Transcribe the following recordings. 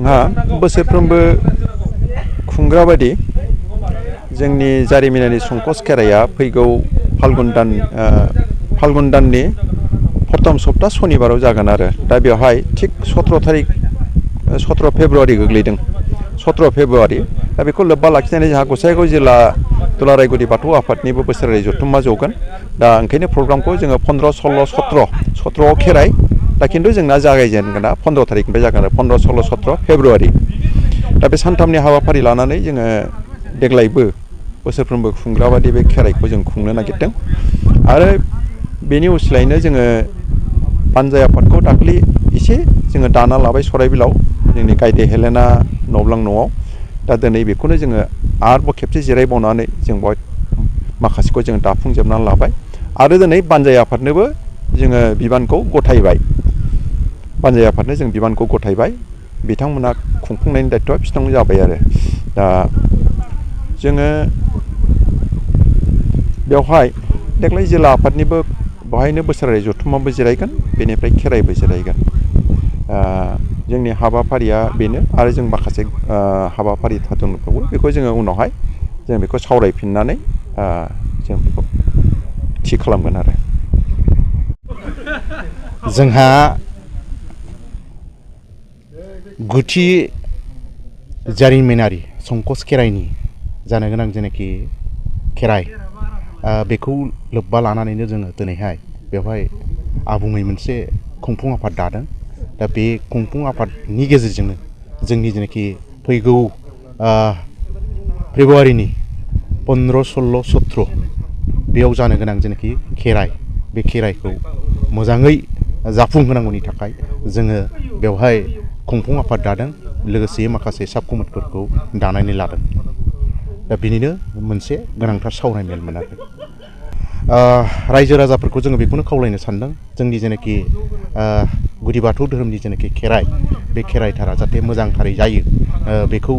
जोंहा बोसोरफ्रोमबो खुंग्रा बायदि जोंनि जारिमिनारि संकस खेराइया फैगौ फाल्गुन दाननि प्रथम सप्ता सनिबाराव जागोन आरो दा बेवहाय थिग 17 फेब्रुवारि गोग्लैदों 17 फेब्रुवारि दा बेखौ लोब्बा लाखिनानै जोंहा गसाइगाव जिल्ला दुलाराय गुदि बाथौ आफादनिबो बोसोरारि जथुम्मा जौगोन दा ओंखायनो प्रग्रामखौ जोङो 15, 16, 17आव खेराइ दा खिन्थु जोंना जागायजेनगोना 15 थारिखनिफ्राय जागोन आरो 15, 16, 17 फेब्रुवारि दा बे सानथामनि हाबाफारि लानानै जोङो देग्लायबो बोसोरफ्रोमबो खुंग्रा बादि बे खेराइखौ जों खुंनो नागिरदों आरो बेनि उसिलायैनो जोङो बानजाय आफादखौ दाख्लि एसे जोङो दाना लाबाय सराइबिलाव जोंनि गायदे हेलेना नब्लां न'आव दा दिनै बेखौनो जोङो आरोबाव खेबसे जिरायबावनानै जों बेवहाय माखासेखौ जों दाफुंजोबनानै लाबाय आरो दिनै बानजाय आफादनोबो जोङो बिबानखौ गथायबाय बानजाय आफादनो जों बिबानखौ गथायबाय बिथांमोना खुंफुंनायनि दायथ'आ बिसिनाव जाबाय आरो दा जोङो बेवहाय देग्लाय जिल्ला आफादनिबो बेवहायनो बोसोरारि जथुम्माबो जिरायगोन बेनिफ्राय खेराइबो जिरायगोन जोंनि हाबाफारिया बेनो आरो जों माखासे हाबाफारि दंबावो बेखौ जोङो उनावहाय जों बेखौ सावरायफिननानै जों बेखौ थि खालामगोन आरो जोंहा गुथि जारिमिनारि संकस खेराइनि जानो गोनां जेनाखि खेराइ बेखौ लोब्बा लानानैनो जोङो दिनैहाय बेवहाय आबुङै मोनसे खुंफुं आफाद दादों दा बे खुंफुं आफादनि गेजेरजोंनो जोंनि जेनाखि फैगौ फेब्रुवारिनि 15, 16, 17 बेयाव जानो गोनां जेनाखि खेराइ बे खेराइखौ मोजाङै जाफुंहोनांगौनि थाखाय जोङो बेवहाय खुंफुं आफाद दादों लोगोसे माखासे साब कमिटिफोरखौ दानानै लादों दा बिनिनो मोनसे गोनांथार सावराय मेलमोन आरो रायजो राजाफोरखौ जोङो बेखौनो खावलायनो सानदों जोंनि जेनाखि गुदि बाथौ धोरोमनि जेनाखि खेराइ बे खेराइथारा जाहाथे मोजांथारै जायो बेखौ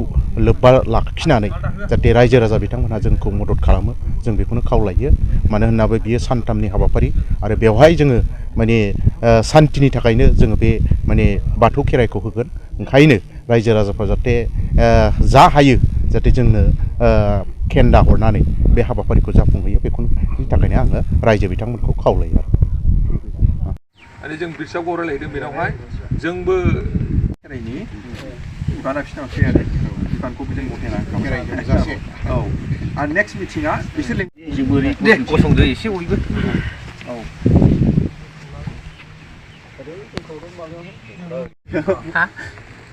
लोब्बा लाखिनानै जाहाथे रायजो राजा बिथांमोनहा जोंखौ मदद खालामो जों बेखौनो खावलायो मानो होननानै बियो सानथामनि हाबाफारि आरो बेवहाय जोङो माने सान्तिनि थाखायनो जोङो बे माने बाथौ खेराइखौ होगोन ओंखायनो रायजो राजाफ्रा जाहाथे जा हायो जाहाथे जोंनो खेन्दा हरनानै बे हाबाफारिखौ जाफुंहोयो बेखौनि थाखायनो आङो रायजो बिथांमोनखौ खावलायो आरो जों बिरसायाव रायलायदों बेनावहाय जोंबो खेराइनि बिबाना बिसिनाव फैयो आरो बिबानखौबो जों गथायना औ आरो नेक्स्ट मिटिङा बिसोर दे गसंदो एसे बयबो औ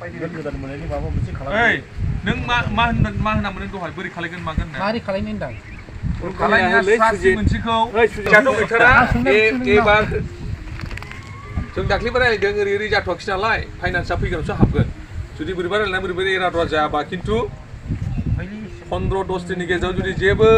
गोदान मोननायनि माबा मोनसे खालाम नों मा होनामोन दहाय बोरै खालायगोन मागोन मारै खालायनो होनदां मोनसेखौ एबार जों दाख्लैबो रायलायदों ओरै जाथ'वाखै नालाय फाइनान्सआ फैगोनावसो हाबगोन जुदि बोरैबा रायलायनानै बोरैबा एरादरा जायाबा खिन्थु 15-10 दिननि गेजेराव जुदि जेबो